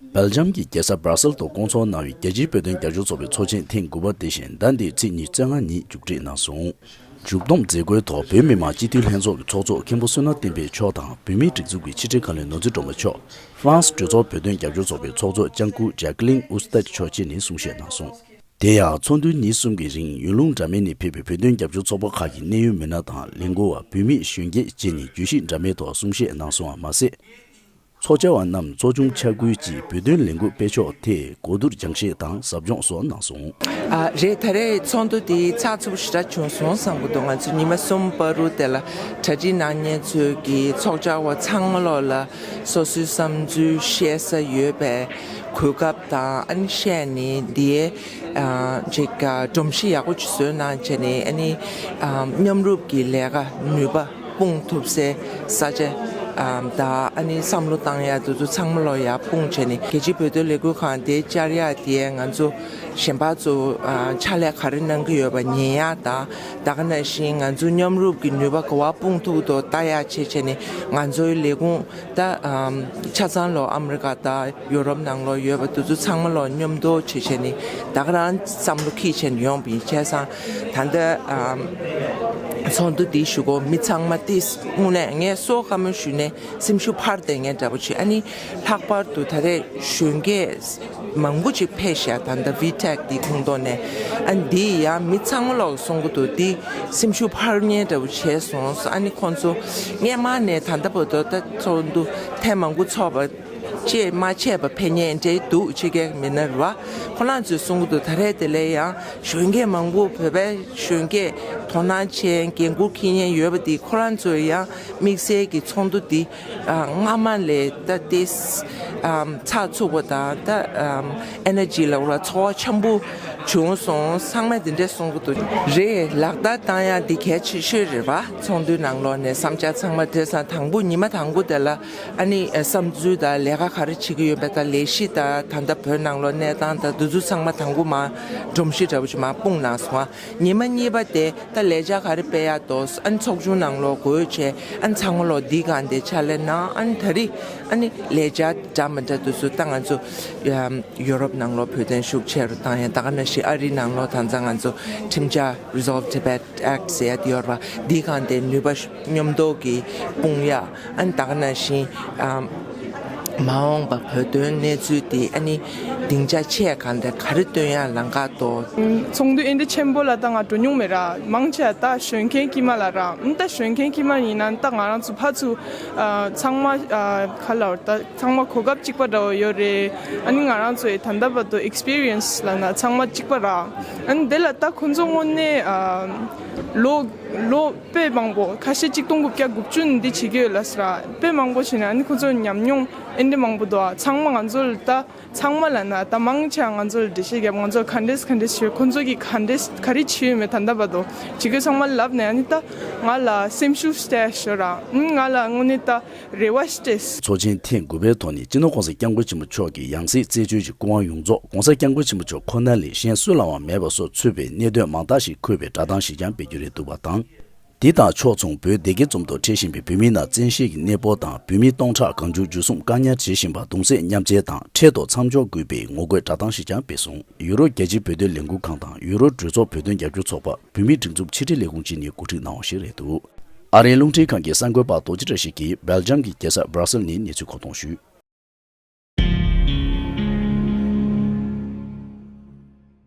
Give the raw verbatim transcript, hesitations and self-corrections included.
སྦེལ་ཇམ་གྱི་རྒྱལ་ས་སྦྲ་སེལ་དུ་བསྐོང་ཚོགས་གནང་བའི་རྒྱལ་སྤྱིའི་བོད་དོན་རྒྱབ་སྐྱོར་ཚོགས་པའི་ཚོགས་ཆེན་ཐེངས་དགུ་པ་དེ་བཞིན་ཟླ་འདིའི་ཚེས་ཉི་ཤུ་རྩ་ལྔ་ཉིན་མཇུག་སྒྲིལ་གནང་སོང་། མཇུག་བསྡོམས་མཛད་སྒོའི་ཐོག་བོད་མི་མང་སྤྱི་འཐུས་ལྷན་ཚོགས་ཀྱི་ཚོགས་གཙོ་མཁན་པོ་བསོད་ནམས་བསྟན་འཕེལ་མཆོག་དང་བོད་མིའི་སྒྲིག་འཛུགས་ཀྱི་ཕྱི་དྲིལ་བཀའ་བློན་ནོར་འཛིན་སྒྲོལ་མ་མཆོག་ཧྥ་རན་སི་གྲོས་ཚོགས་བོད་དོན་རྒྱབ་སྐྱོར་ཚོགས་པའི་ཚོགས་གཙོ་ལྕམ་སྐུ་ཇེ་ཀི་ལིན་ཨུ་སྟད་མཆོག་བཅས་ནས་གསུང་བཤད་གནང་སོང་། དེ་ཡང་ཚོགས་འདུའི་ཉིན་གསུམ་གྱི་རིང་ཡུལ་ལུང་འདྲ་མིན་ནས་ཕེབས་པའི་བོད་དོན་རྒྱབ་སྐྱོར་ཚོགས་པ་ཁག་གི་གནད་ཡོད་མི་སྣ་དང་ལས་འགུལ་བ། བོད་མི་གཞོན་སྐྱེས་བཅས་ནས་བརྗོད་གཞི་འདྲ་མིན་ཐོག་གསུང་བཤད་གནང་སོང་བ་མ་ཟད། ཚོགས་བཅར་བ་རྣམས་གཙོ་བྱུང་ཆ་བགོས་ཀྱིས་བོད་དོན་ལས་འགུལ་སྤེལ་ཕྱོགས་ཐད་གོ་བསྡུར་སྦྱང་བཤད་དང་ཟབ་སྦྱོང་སོགས་གནང་སོང་། ཨ་རེད། ད་རེས་ཚོགས་འདུ་འདི་ཚགས་ཚུད་པོ་ཞེ་དྲག་བྱུང་སོང་བསམ་གྱི་འདུག་ང་ཚོ་ཉི་མ་གསུམ་བར་དུ་དེ་ལ་གྲ་སྒྲིག་གནང་མཁན་ཚོས་ཀྱི་ཚོགས་བཅར་བ་ཚང་མ་ལོག་ལ་སོ་སོའི་བསམ་ཚུལ་བཤད་ས་ཡོད་པའི་གོ་སྐབས་དང་། ཨ་ནི་བཤད་ནས་འདིའི་ཨ་ཅིག་ཨ་སྒྲོམ་གཞི་ཡག་པོ་ཅིག་བཟོས་གནང་བྱས་ནས། ཨ་ནི་ཨ་མཉམ་རུབ་ཀྱི་ལས་ཀ་ནུས་པ་སྤུངས་ཐུབ་སའི་ས་ཆ་ཨ་དང་། ཨ་ནི་བསམ་བློ་བཏང་ཡ་དེ་ཚོ་ཚང་མ་ལོག་ཡར་སྤུངས་བྱས་ནས། རྒྱལ་སྤྱིའི་བོད་དོན་ལས་འགུལ་ཁང་དེའི་བཅར་ཡ་དེ་ང་ཚོ་གཞན་པ་ཚོ་ཨ་ཕྱག་ལས་ག་རེ་གནང་གི་ཡོད་པ་ཉན་ཡ་དང་། ད་ག་ནང་བཞིན་ང་ཚོ་མཉམ་རུབ་ཀྱི་ནུས་པ་ག་པར་སྤུངས་ཐུབ་འདུག་ལྟ་ཡ་བྱས་བྱས་ནས། ང་ཚོའི་ལས་ཁུངས་ད་ཨམ་ཆ་ཚང་ལོག་ཨ་མི་རི་ཀ་དང་ཡུ་རོབ་ནང་ལོག་ཡོད་པ་དེ་ཚོ་ཚང་མ་ལོག་མཉམ་དུ་བྱས་བྱས་ནས། ད་ག་རང་བསམ་བློ་འཁྱེར་བྱས་ནས་ཡོང་བ་ཡིན། བྱས་ཙང་ད་ལྟ་ཨམ་ཚོགས་འདུ་འདི་ཞུ་གོ་མི་ཚང་མ་ཏིས་དངོས་གནས་ངས་སོ་ཁ་མོ་ཞུས་ནས་སེམས་ཤུགས་འཕར་བསྡད་མཁན་འདྲ་པོ་བྱས། ཨ་ནི་ལྷག་པར་དུ་ད་རེས་གཞོན་སྐྱེས་མང་པོ་ཅིག་ཕེབས་ཤག་ད་ལྟ་ཝི་ཊེག་འདི་ཁོངས་གཏོགས་ནས། ཨ་ནི་འདི་ཡང་མི་ཚང་མ་ལོག་གསུང་གི་འདུག་འདི་སེམས་ཤུགས་འཕར་མཁན་འདྲ་པོ་བྱས་སོང་། ཨ་ནི་ཁོང་ཚོ་སྔས་མ་ནས་ད་ལྟ་བར་དུ་ད་ཚོགས་འདུ་ཐེངས་མང་པོ་ཚོགས་པ་ཅེས་མ་བྱས་པ་ཕེབས་མཁན་འདྲ་འདུག་ཕྱི་རྒྱལ་མི་སྣ་རེད་བ། ཁོ་རང་ཚོས་གསུང་གི་འདུག་ད་རེས་དེ་ལས་ཡང་གཞོན་སྐྱེས་མང་པོ། བོད་པའི་གཞོན་སྐྱེས་དོ་སྣང་ཆེན། འགན་འཁུར་འཁྱེར་མཁན་ཡོད་པ་འདི་ཁོ་རང་ཚོས་ཡང་དམིགས་བསལ་གྱི་ཚོགས་འདུ་འདི་ཨ་སྔ་མ་ལས་ད་ཏེ་ཨམ་ཚགས་ཚུད་པོ་དང་། ད་ཨམ་ཨེ་ནར་ཇི་ལབ་དགོས་ར། ཚོར་བ་འཆམ་པོ་བྱུང་སོང་། ཚང་མས་འདི་འདྲས་གསུང་གི་འདུག་རེད། ལག་བསྟར་བཏང་ཡ་འདི་གལ་ཆེ་ཤོས་རེད་བ། ཚོགས་འདུའི་ནང་ལོགས་ནས་བསམ་འཆར་ཚང་མ། དེ་སང་དང་པོ་ཉི་མ་དང་པོ་དེ་ལ་ཨ་ནི་བསམ་ཚུལ་དང་ལས་ཀ་ག་རེ་བྱེད་ཀྱི་ཡོད་པ་དང་། ལས་གཞི་དང་། ད་ལྟ་བོད་ནང་ལོགས་གནས་སྟངས་དང་། འདི་ཚོ་ཚང་མ་དང་པོ་མར་སྒྲོམ་གཞི་འདྲ་པོ་ཞིག་མར་སྤུངས་གནང་སོང་ང་། ཉི་མ་གཉིས་པ་དེ་ད་ལས་འཆར་ག་རེ་སྤེལ་ཡག་འདུག་ཨ་ནི་ཚོགས་ཆུང་ནང་ལོགས་དགོས་བྱས། ཨ་ནི་ཚང་མ་ལོག་འདི་གང་དེ་ཕྱག་ལས་གནང་། ཨ་ནི་ད་རེས་ཨ་ནི་ལས་འཆར་འདྲ་མི་འདྲ་དེ་ཚོ་ད་ང་ཚོ་ཡ་ཡུ་རོབ་ནང་ལོགས་བོད་དོན་ཤུགས་ཆེ་རུ་བཏང་ཡ། ད་ག་ནང་བཞིན་ཨ་རི་ནང་ལོགས་ད་ལྟ་ང་ཚོ་ཁྲིམས་འཆར་Resolve Tibet Act ཟེར་ཡ་དེ་ཡོད་རེད་བ། འདི་གང་དེ་ནུས་པ་མཉམ་དུ་གི་སྤུངས་ཡ། ཨ་ནི་ད་ག་ནང་བཞིན་ཨམ་མ་འོངས་པ་བོད་དོན་གནས་ཚུལ་དེ་ཨ་ནི་སྡིངས་ཆ་ཆེ་གང་དེ་ག་རེ་སྟོན་ཡ་ལམ་ཁ་དོ། ཚོགས་འདུ་ཨེ་འདྲ་ཆེན་པོ་ལ་ད་ང་འགྲོ་མྱོང་མེད་ར། མང་ཆེ་ད་གཞོན་སྐྱེས་དཀྱུས་མ་ལ་ར། ཨ་ད་གཞོན་སྐྱེས་དཀྱུས་མ་ཡིན་ན་ད་ང་རང་ཚོ་ཕར་ཚུར་ཨ་ཚང་མ་ཨ་ག་ལ་ད་ཚང་མ་གོ་སྐབས་གཅིག་པ་འདྲ་བོ་ཡོད་རེད། ཨ་ནི་ང་རང་ཚོའི་ད་ལྟ་བར་དུ་ཨེགས་པི་རི་ཡན་སི་ལབ་ན་ཚང་མ་གཅིག་པ་ར། ཨ་ནི་དེ་ལ་ད་ཁོ་ཚོ་དངོས་གནས་ཨ་ལོ་ལོ་དཔེ་མང་པོ་ཁ་ཤས་གཅིག་སྟོང་དགུ་བརྒྱ་དགུ་བཅུ་ནས་འདི་བྱེད་ཀྱི་ཡོད་ལབ་ས་ར། དཔེ་མང་པོ་བྱས་ན་ཨ་ནི་ཁོ་ཚོ་ཉམས་མྱོང་ཨེ་འདྲ་མང་པོ་འདུག་ཨ་ཚང་མ་ང་ཚོ་ལ་ད་ཚང་མ་ལབ་ན་ད་མང་ཆེ་བ་ང་ཚོ་ལ་འགྲེལ་བཤད་རྒྱབ། ང་ཚོ་ག་འདྲས་ག་འདྲས་བྱེད། ཁོ་ཚོ་གིས་ག་འདྲས་ག་རེ་བྱས་ཡོད་མེད་ད་ལྟ་བར་དུ་བྱེད་ཀྱི་ཚང་མ་ལབ་ནས། ཨ་ནི་ད་ང་ལ་སེམས་ཤུགས་སྟེར་ཤོར་ར། ཨ་ནི་ང་ལ་དངོས་གནས་ད་རེ་བ་ཞིག་སྤྲད། ཚོགས་ཆེན་ཐེངས་དགུ་པའི་ཐོག་ནས་སྤྱི་ནོར་༸གོང་ས་༸སྐྱབས་མགོན་ཆེན་པོ་མཆོག་གི་ཡང་སྲིད་རྩད་གཅོད་ཀྱི་སྐུ་དབང་ཡོངས་རྫོགས་༸གོང་ས་༸སྐྱབས་མགོན་ཆེན་པོ་མཆོག་ཁོ་ན་ལས་གཞན་སུ་ལའང་མེད་པ་སོགས་ཚུད་པའི་གནད་དོན་མང་དག་ཞིག་འཁོད་པའི་སྒྲ་གདངས་ཤིག་ཀྱང་སྤེལ་རྒྱུ་རེད་འདུག་པ་དང་། འདི་དང་ཕྱོགས་མཚུངས་བོད་སྡེ་དགེ་རྫོང་དུ་འཁྲིད་བཞིན་པའི་བོད་མི་ནང་བཙན་ཤེད་ཀྱི་གནས་སྤོ་དང་། བོད་མི་སྟོང་ཕྲག་གང་བྱུང་འཇུ་བཟུང་བཀག་ཉར་བྱེད་བཞིན་པར་གདུང་སེམས་མཉམ་སྐྱེད་དང་འཕྲལ་དུ་མཚམས་འཇོག་དགོས་པའི་ངོ་རྒོལ་སྒྲ་གདངས་ཤིག་ཀྱང་སྤེལ་སོང་། ཡུ་རོབ་རྒྱལ་སྤྱིའི་བོད་དོན་ལས་འགུལ་ཁང་དང་ཡུ་རོབ་གྲོས་ཚོགས་བོད་དོན་རྒྱབ་སྐྱོར་ཚོགས་པ་བོད་མིའི་སྒྲིག་འཛུགས་ཕྱི་དྲིལ་ལས་ཁུངས་བཅས་ནས་གོ་སྒྲིག་གནང་བ་ཞིག་རེད་འདུག་ཨ་རིའི་རླུང་འཕྲིན་ཁང་གི་གསར་འགོད་པ་རྡོ་རྗེ་བཀྲ་ཤིས་ཀྱིས་སྦེལ་ཇམ་གྱི་རྒྱལ་ས་སྦྲ་སེལ་ནས་གནས་ཚུལ་མཁོ་གཏོང་ཞུས།